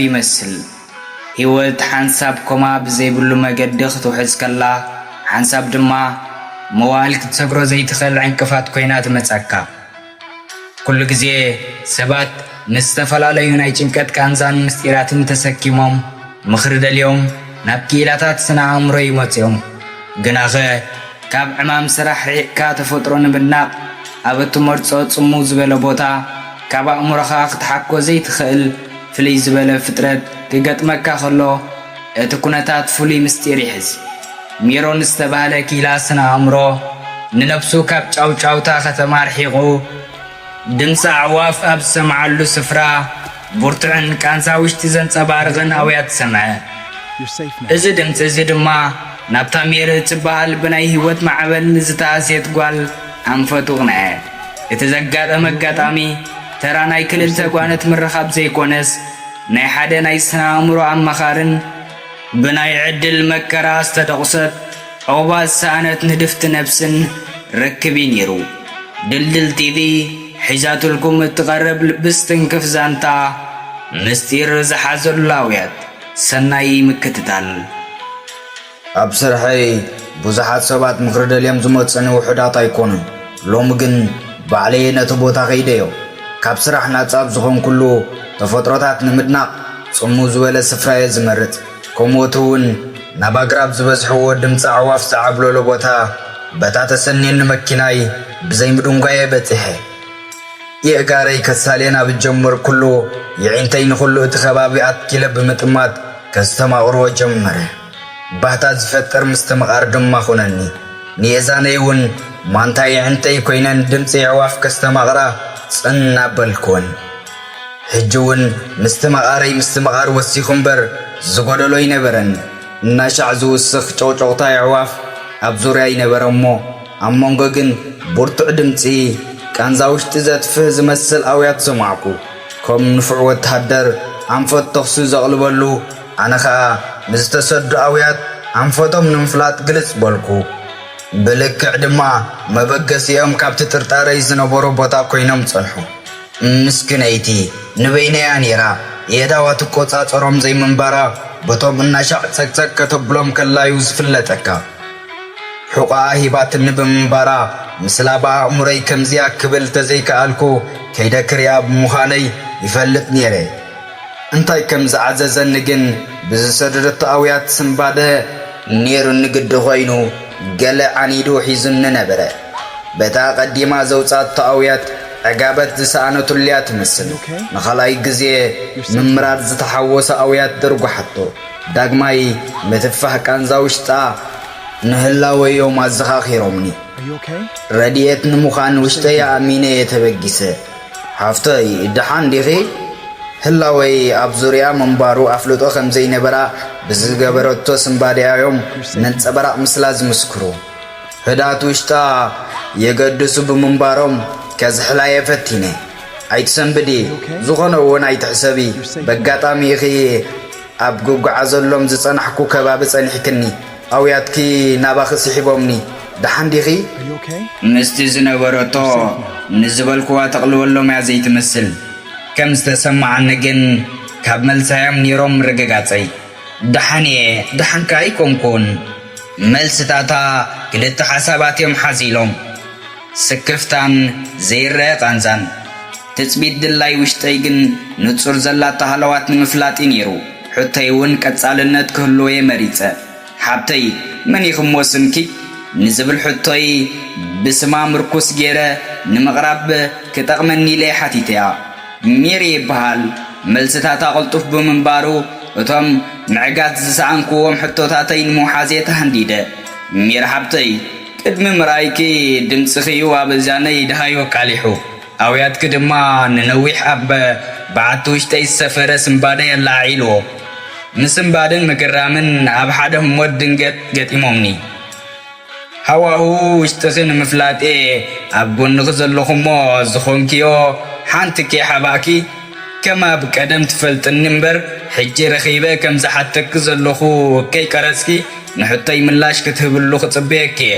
ይመስል። ህይወት ሓንሳብ ኮማ ብዘይብሉ መገዲ ክትውሕዝ ከላ፣ ሓንሳብ ድማ መዋእል ክትሰግሮ ዘይትኽእል ዕንቅፋት ኮይና ትመጸካ። ኩሉ ግዜ ሰባት ምስ ዝተፈላለዩ ናይ ጭንቀት ቃንዛን ምስጢራትን ተሰኪሞም ምኽሪ ደልዮም ናብ ክኢላታት ስነ ኣእምሮ ይመጹ እዮም። ግናኸ ካብ ዕማም ስራሕ ርሒቕካ ተፈጥሮ ንምድናቕ ኣብ እትመርጾ ጽምው ዝበለ ቦታ ካብ ኣእምሮኻ ክትሓኮ ዘይትኽእል ፍልይ ዝበለ ፍጥረት ክገጥመካ ከሎ እቲ ኩነታት ፍሉይ ምስጢር ይሕዝ። ሜሮን ዝተባህለ ክኢላ ስነ ኣእምሮ ንነብሱ ካብ ጫውጫውታ ከተማ ኣርሒቑ ድምፂ ኣዕዋፍ ኣብ ዝሰምዓሉ ስፍራ ብርቱዕን ቃንዛ ውሽጢ ዘንጸባርቕን ኣውያት ሰምዐ። እዚ ድምፂ እዚ ድማ ናብታ ሜሪ እትበሃል ብናይ ህይወት ማዕበል ንዝተሃስየት ጓል ኣንፈቱ ኣቕንዐ። እቲ ዘጋጠመ ኣጋጣሚ ተራ ናይ ክልተ ጓነት ምርኻብ ዘይኮነስ ናይ ሓደ ናይ ስነ ኣእምሮ ኣማኻርን ብናይ ዕድል መከራ ዝተደቑሰት ዑቕባ ዝሰኣነት ንድፍቲ ነብስን ርክብ እዩ ነይሩ። ድልድል ቲቪ ሒዛትልኩም እትቐርብ ልቢ ዝትንክፍ ዛንታ፣ ምስጢር ዝሓዘሉ ኣውያት። ሰናይ ምክትታል። ኣብ ስርሐይ ብዙሓት ሰባት ምኽሪ ደልዮም ዝመጹኒ ውሑዳት ኣይኮኑን። ሎሚ ግን ባዕለየ ነቲ ቦታ ከይደዮ። ካብ ስራሕ ናጻ ኣብ ዝኾንኩሉ ተፈጥሮታት ንምድናቕ ጽምው ዝበለ ስፍራየ ዝመርጽ። ከምኡት እውን ናብ ኣግራብ ዝበዝሕዎ ድምፂ ኣዕዋፍ ዝዓብለሎ ቦታ በታ ተሰንየኒ መኪናይ ብዘይ ምድንጓየ በጺሐ። የእጋረይ ከሳልየን ኣብ ዝጀመርኩሉ፣ የዒንተይ ንኹሉ እቲ ከባቢ ኣትኪለ ብምጥማት ከስተማቕርዎ ጀመረ። ባህታ ዝፈጥር ምስትምቓር ድማ ኾነኒ። ንየዛነይ እውን ማንታ የዒንተይ ኮይነን ድምፂ ኣዕዋፍ ከስተማቕራ ጽን ኣበልክወን። ሕጂ እውን ምስትምቓረይ ምስትምቓር ወሲኹ እምበር ዝጎደሎ ኣይነበረን። እናሻዕ ዝውስኽ ጨውጨውታ ኣዕዋፍ ኣብ ዙርያ ይነበረ እሞ፣ ኣብ መንጎ ግን ብርቱዕ ድምጺ ቃንዛ ውሽጢ ዘጥፍእ ዝመስል ኣውያት ሰማዕኩ። ከም ንፉዕ ወተሃደር ኣንፈት ተኹሲ ዘቕልበሉ፣ ኣነ ኸኣ ንዝተሰዱ ኣውያት ኣንፈቶም ንምፍላጥ ግልጽ በልኩ። ብልክዕ ድማ መበገሲኦም ካብቲ ጥርጣረይ ዝነበሮ ቦታ ኮይኖም ጸንሑ። ምስክነይቲ ንበይነያ ነይራ። የእዳዋ ትቆጻጸሮም ዘይምንባራ በቶም እናሻዕ ጸቅጸቅ ከተብሎም ከላዩ ዝፍለጠካ። ሕቖኣ ሂባትኒ ብምንባራ፣ ምስላ ብኣእምሮይ ከምዚኣ ክብል ተዘይከኣልኩ፣ ከይደ ክሪኣ ብምዃነይ ይፈልጥ ነይረ። እንታይ ከም ዝዓዘዘኒ ግን፣ ብዝሰደደቶ ኣውያት ስንባደ ነይሩ ንግዲ ኮይኑ፣ ገለ ዓኒዱ ሒዙኒ ነበረ። በታ ቀዲማ ዘውጻቶ ኣውያት ዕጋበት ዝሰኣነትሉ'ያ ትመስል። ንኻልኣይ ግዜ ምምራር ዝተሓወሰ ኣውያት ደርጓሓቶ። ዳግማይ ምትፋህ ቃንዛ ውሽጣ ንህላወዮም ኣዘኻኺሮምኒ። ረድኤት ንምዃን ውሽጠይ ኣእሚነ እየ ተበጊሰ። ሓፍተይ፣ ደሓን ዲኺ? ህላወይ ኣብ ዙርያ ምንባሩ ኣፍልጦ ከም ዘይነበራ ብዝገበረቶ ስንባደ'ያ'ዮም ነንጸብራቕ ምስላ ዝምስክሩ። ህድኣት ውሽጣ የገድሱ ብምንባሮም ከዝሕላ'የ ፈቲነ። ኣይትሰንብዲ፣ ዝኾነ እውን ኣይትሕሰቢ። በጋጣሚ ኢኺ ኣብ ክጓዓዘሎም ዝጸናሕኩ ከባቢ ጸኒሕክኒ። ኣውያትኪ ናባኺ ስሒቦምኒ። ደሓን ዲኺ? ምስቲ ዝነበረቶ ንዝበልክዋ ተቕልበሎም እያ ዘይትመስል። ከም ዝተሰማዓኒ ግን ካብ መልሳዮም ነይሮም ምርግጋጸይ። ደሓን እየ፣ ደሓን ከኣ ኣይኮንኩን። መልስታታ ክልተ ሓሳባት እዮም ሓዚሎም። ስክፍታን ዘይረአ ቃንዛን። ትጽቢት ድላይ ውሽጠይ ግን ንጹር ዘላታ ሃለዋት ንምፍላጥ እዩ ነይሩ። ሕቶይ እውን ቀጻልነት ክህልዎ እየ መሪጸ። ሓብተይ፣ መን ኢኺ እሞ ስምኪ? ንዝብል ሕቶይ ብስማ ምርኩስ ገይረ ንምቕራብ ክጠቕመኒ ኢለ እየ ሓቲተያ። ሜሪ ይበሃል። መልስታታ ቅልጡፍ ብምንባሩ፣ እቶም ምዕጋት ዝሰኣንክዎም ሕቶታተይ ንምውሓዝ እየ ተሃንዲደ። ሜሪ ሓብተይ፣ ቅድሚ ምርኣይኪ ድምጽኺ እዩ ኣብ እዛነይ ደሃዩ ኣቃሊሑ። ኣውያትኪ ድማ ንነዊሕ ኣብ በዓቲ ውሽጠይ ዝሰፈረ ስንባደ የለዓዒልዎ። ምስንባድን ምግራምን ኣብ ሓደ ህሞት ድንገት ገጢሞምኒ። ሃዋህው ውሽጥኺ ንምፍላጥ እየ ኣብ ጎንኺ ዘለኹ እሞ፣ ዝኾንክዮ ሓንቲ ከይሓባእኪ፣ ከም ኣብ ቀደም ትፈልጥኒ እምበር፣ ሕጂ ረኺበ ከም ዝሓተኪ ዘለኹ ከይቀረጽኪ፣ ንሕቶይ ምላሽ ክትህብሉ ክጽበየኪ እየ።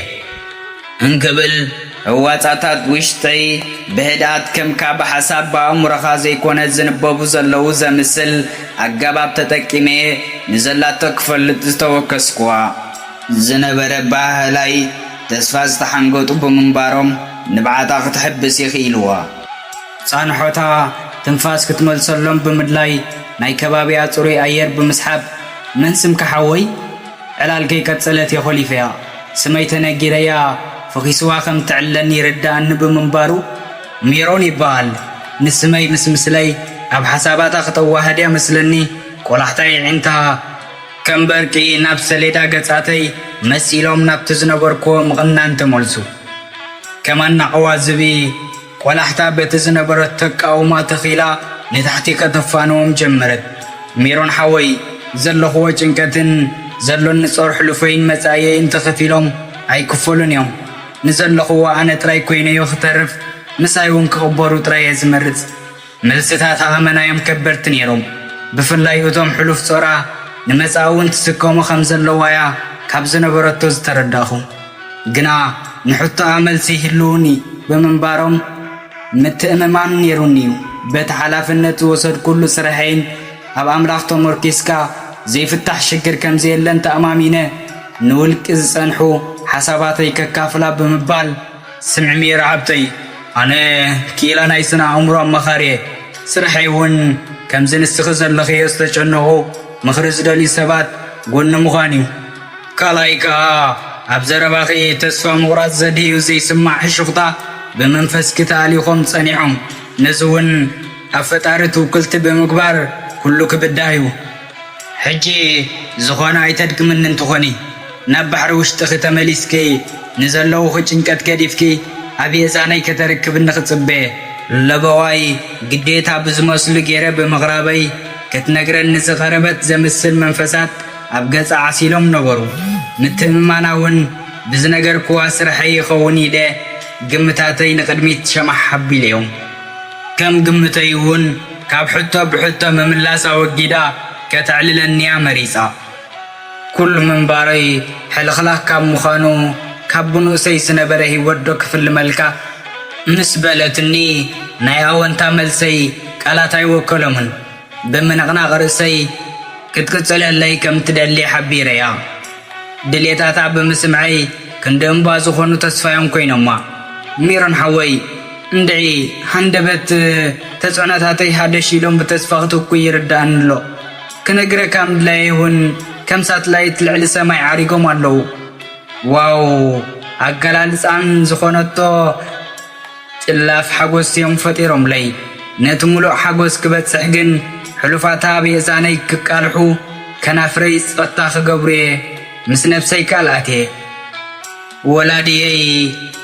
እንክብል ህዋጻታት ውሽጠይ ብህድኣት ከም ካብ ሓሳብ ብኣእምሮኻ ዘይኮነ ዝንበቡ ዘለዉ ዘምስል ኣገባብ ተጠቂመ ንዘላቶ ክፈልጥ ዝተወከስኩዋ። ዝነበረ ባህላይ ተስፋ ዝተሓንገጡ ብምንባሮም ንብዓታ ክትሕብስ ይኽኢልዋ። ጻንሖታ ትንፋስ ክትመልሰሎም ብምድላይ ናይ ከባቢኣ ጽሩይ ኣየር ብምስሓብ፣ "መን ስምካ ሓወይ?" ዕላል ከይቀጸለት የኾሊፈያ። ስመይ ተነጊረያ ፈኺስዋ ከም ትዕለኒ ይርድኣኒ ብምንባሩ፣ "ሜሮን ይበሃል። ንስመይ ምስ ምስለይ ኣብ ሓሳባታ ክተዋህድያ መስለኒ፣ ቆላሕታ የዒንታ ከም በርቂ ናብ ሰሌዳ ገጻተይ መሲሎም ናብቲ ዝነበርኩዎ ምቕናን ተመልሱ። ከማን ናቕዋ ዝብኢ ቆላሕታ በቲ ዝነበረቶ ተቃውማ ተኺላ ንታሕቲ ከተፋንዎም ጀመረት። "ሜሮን ሓወይ፣ ዘለኽዎ ጭንቀትን ዘሎኒ ጾር ሕሉፈይን መጻኢየይን ተኸፊሎም ኣይክፈሉን እዮም። ንዘለኽዎ ኣነ ጥራይ ኮይነዮ ክተርፍ፣ ምሳይ እውን ክቕበሩ ጥራይ እየ ዝመርጽ።" መልስታታ ኣመናዮም ከበድቲ ነይሮም። ብፍላይ እቶም ሕሉፍ ጾራ ንመጻኢ እውን ትስከሞ ከም ዘለዋያ ካብ ዝነበረቶ ዝተረዳእኹ። ግና ንሕቶኣ መልሲ ይህልውኒ ብምንባሮም ምትእምማን ነይሩኒ እዩ። በቲ ሓላፍነት ዝወሰድኩሉ ስርሐይን ኣብ ኣምላኽ ተመርኪስካ ዘይፍታሕ ሽግር ከም ዘየለን ተኣማሚነ ንውልቂ ዝጸንሑ ሓሳባተይ ከካፍላ ብምባል ስምዒ ሜሪ ሓብተይ፣ ኣነ ክኢላ ናይ ስነ ኣእምሮ ኣማኻሪ እየ። ስርሐይ እውን ከምዚ ንስኺ ዘለኽዮ ዝተጨነቑ ምኽሪ ዝደልዩ ሰባት ጎኒ ምዃን እዩ። ካልኣይ ከኣ ኣብ ዘረባኺ ተስፋ ምቑራጽ ዘድህዩ ዘይስማዕ ሕሹኽታ ብመንፈስኪ ተኣሊኾም ጸኒሖም። ነዚ እውን ኣብ ፈጣሪ ትውክልቲ ብምግባር ኩሉ ክብዳህ እዩ። ሕጂ ዝኾነ ኣይተድግምኒ እንትኾኒ፣ ናብ ባሕሪ ውሽጥኺ ተመሊስኪ ንዘለዉኺ ጭንቀት ገዲፍኪ ኣብ የእዛነይ ከተርክብኒ ክጽበ። ለበዋይ ግዴታ ብዝመስሉ ገይረ ብምቕራበይ ክትነግረኒ ዝቐረበት ዘምስል መንፈሳት ኣብ ገጻ ዓሲሎም ነበሩ። ምትእምማና እውን ብዝነገርክዋ ስርሐይ ይኸውን ኢለ ግምታተይ ንቕድሚት ሸማሕ ኣቢለዮም። ከም ግምተይ እውን ካብ ሕቶ ብሕቶ ምምላስ ኣወጊዳ ከተዕልለኒያ መሪጻ። ኩሉ ምንባረይ ሕልኽላኽ ካብ ምዃኑ ካብ ብንኡሰይ ዝነበረ ህይወት ዶ ክፍልመልካ ምስ በለትኒ ናይ ኣወንታ መልሰይ ቃላት ኣይወከሎምን። ብምንቕናቕ ርእሰይ ክትቅጽለለይ ከም ትደሊ ሓቢረያ። ድሌታታ ብምስምዐይ ክንዲ እምባ ዝኾኑ ተስፋዮም ኮይኖማ። ሜሮን ሓወይ፣ እንድዒ ሃንደበት ተጽዕኖታተይ ሃደሽ ኢሎም ብተስፋ ክትኩይ ይርድኣኒ ኣሎ። ክነግረካ ምድላየ እውን ከም ሳትላይት ልዕሊ ሰማይ ዓሪጎም ኣለዉ። ዋው፣ ኣገላልጻን ዝኾነቶ ጭላፍ ሓጎስ እዮም ፈጢሮምለይ። ነቲ ምሉእ ሓጎስ ክበጽሕ ግን ሕሉፋታ ኣብ የእዛነይ ክቃልሑ ከናፍረይ ጸጥታ ክገብሩ እየ ምስ ነብሰይ ቃል ኣትየ። ወላዲየይ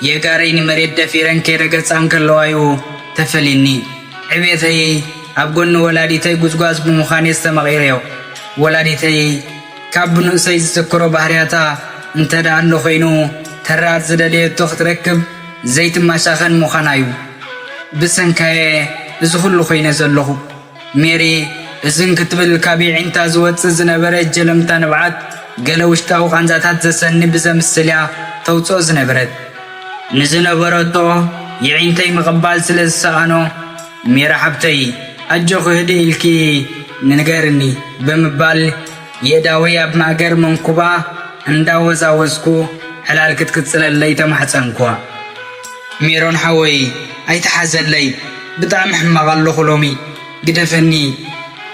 የጋረይ ንመሬት ደፊረን ከይረገጻ እንከለዋዩ ተፈሊኒ። ዕቤተይ ኣብ ጎኒ ወላዲተይ ጉዝጓዝ ብምዃን እየ ዝተመቒረዮ። ወላዲተይ ካብ ብንኡሰይ ዝዝክሮ ባህርያታ እንተ ደኣ ኣሎ ኾይኑ፣ ተራ ዝደለየቶ ክትረክብ ዘይትመሻኸን ምዃናዩ። ብሰንካየ እዚ ኹሉ ኮይነ ዘለኹ። ሜሪ እዝን ክትብል ካብ የዒንታ ዝወጽእ ዝነበረ ጀለምታ ንብዓት ገለ ውሽጣዊ ቃንዛታት ዘሰኒ ብዘምስል እያ ተውጽኦ ዝነበረት። ንዝነበረቶ የዒንተይ ምቕባል ስለ ዝሰኣኖ፣ "ሜሪ ሓብተይ፣ ኣጆኺ ህድእ ኢልኪ ንገርኒ" ብምባል የእዳወይ ኣብ ማእገር መንኩባ እንዳወዛወዝኩ ዕላል ክትቅጽለለይ ተማሕጸንኩዋ። "ሜሮን ሓወይ፣ ኣይትሓዘለይ፣ ብጣዕሚ ሕማቕ ኣለኹ ሎሚ፣ ግደፈኒ።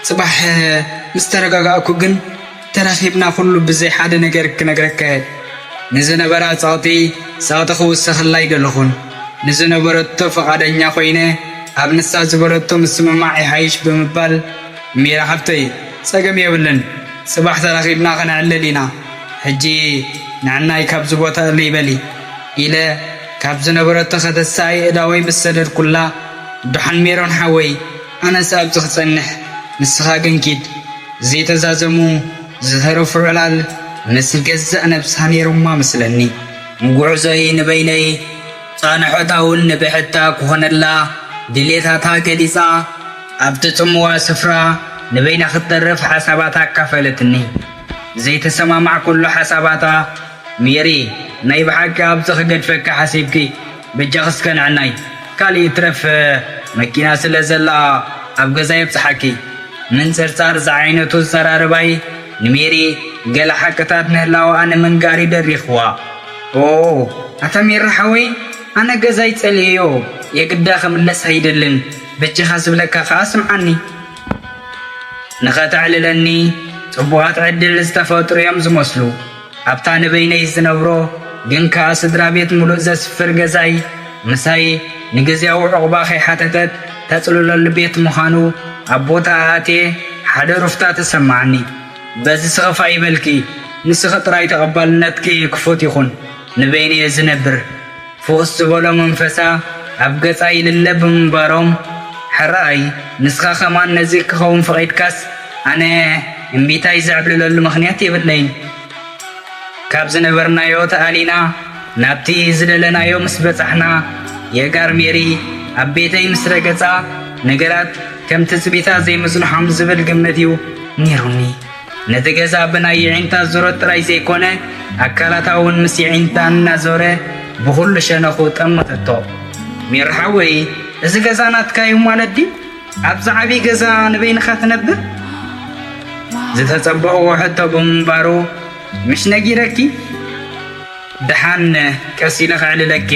ጽባሕ ምስ ተረጋጋእኩ ግን ተራኺብና ኩሉ ብዘይ ሓደ ነገር ክነግረካ እየ። ንዝነበራ ጸቕጢ ጸቕጢ ክውሰኸላ ኣይደለኹን። ንዝነበረቶ ፍቓደኛ ኮይነ ኣብ ንሳ ዝበለቶ ምስምማዕ ይሓይሽ" ብምባል፣ "ሜሪ ሓብተይ፣ ጸገም የብልን፣ ጽባሕ ተራኺብና ከነዕልል ኢና። ሕጂ ንዕናይ ካብዚ ቦታ እልይ በሊ" ኢለ ካብ ዝነበረቶ ከተሳ የእዳወይ ምስ ሰደድኩላ፣ "ደሓን ሜሮን ሓወይ፣ ኣነስ ኣብዚ ክጸንሕ፣ ንስኻ ግን ኪድ" ዘይተዛዘሙ ዝተረፉ ዕላል ምስ ገዛእ ነብሳ ነይሮማ መስለኒ። ጉዕዞይ ንበይነይ ጻንሖታ እውን ንብሕታ ክኾነላ ድሌታታ ገሊጻ፣ ኣብቲ ጽምዋ ስፍራ ንበይና ክትተርፍ ሓሳባታ ኣካፈለትኒ። ዘይተሰማማዕኩሉ ሓሳባታ፣ "ሜሪ፣ ናይ ብሓቂ ኣብዚ ክገድፈኪ ሓሲብኪ?" በጃኺ እስከ ንዕናይ፣ ካልእ ይትረፍ መኪና ስለ ዘላ ኣብ ገዛ የብጽሓኪ። ምንጽርጻር ዝዓይነቱ ኣዘራርባይ ንሜሪ ገለ ሓቅታት ንህላወኣ ንምንጋር እዩ ደሪኽዋ። ኦ፣ ኣታ ሜሪ ሓወይ፣ ኣነ ገዛይ ጸልኤዮ፣ የግዳ ክምለስ ኣይደልን። በጃኻ ዝብለካ ከኣ ስምዓኒ። ንኸተዕልለኒ ጽቡቓት ዕድል ዝተፈጥሩ እዮም ዝመስሉ። ኣብታ ንበይነይ ዝነብሮ ግን ከኣ ስድራ ቤት ምሉእ ዘስፍር ገዛይ፣ ምሳይ ንግዝያዊ ዕቑባ ከይሓተተት ተጽልለሉ ቤት ምዃኑ ኣብ ቦታኣ ኣትየ ሓደ ሩፍታ ተሰማዓኒ። በዚ ስኽፍ ኣይበልኪ፣ ንስኺ ጥራይ ተቐባልነትኪ ክፉት ይኹን። ንበይነይ እየ ዝነብር። ፍኹስ ዝበሎ መንፈሳ ኣብ ገጻ ይልለ ብምንባሮም፣ ሕራይ ንስኻ ከማን ነዚ ክኸውን ፈቒድካስ ኣነ እምቢታይ ዘዕብልለሉ ምኽንያት የብለይን። ካብ ዝነበርናዮ ተኣሊና ናብቲ ዝደለናዮ ምስ በጻሕና፣ የጋር ሜሪ ኣብ ቤተይ ምስ ረገጻ፣ ነገራት ከም ትጽቢታ ዘይምጽንሖም ዝብል ግምት እዩ ነይሩኒ። ነቲ ገዛ ብናይ የዒንታ ዙረት ጥራይ ዘይኮነ፣ ኣካላታ እውን ምስ የዒንታ እናዞረ ብኹሉ ሸነኹ ጠመተቶ። ሜሪ ሓወይ፣ እዚ ገዛ ናትካ እዩ ማለት ድዩ? ኣብዚ ዓብዪ ገዛ ንበይንኻ ትነብር? ዝተጸበቕዎ ሕቶ ብምንባሩ፣ ምሽ ነጊረኪ? ደሓን ቀስ ኢለ ከዕልለኪ።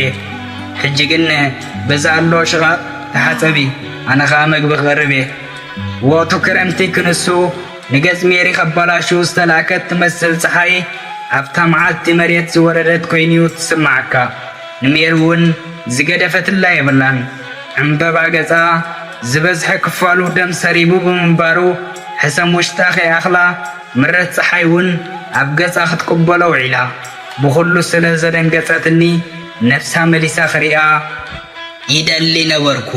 ሕጂ ግን በዛ ኣሎ ሽቓቕ ተሓጸቢ፣ ኣነ ኸኣ መግቢ ክቕርብ እየ። ወቕቱ ክረምቲ ክንሱ ንገጽ ሜሪ ከባላሹ ዝተላእከት ትመስል ጸሓይ ኣብታ መዓልቲ መሬት ዝወረደት ኮይኑ'ዩ ትስምዓካ። ንሜሪ እውን ዝገደፈትላ የብላን። ዕምበባ ገጻ ዝበዝሐ ክፋሉ ደም ሰሪቡ ብምንባሩ ሕሰም ውሽጣ ከይኣኽላ ምረት ጸሓይ እውን ኣብ ገጻ ክትቅበሎ ውዒላ። ብኹሉ ስለ ዘደንገጸትኒ ነብሳ መሊሳ ክሪኣ ይደሊ ነበርኩ።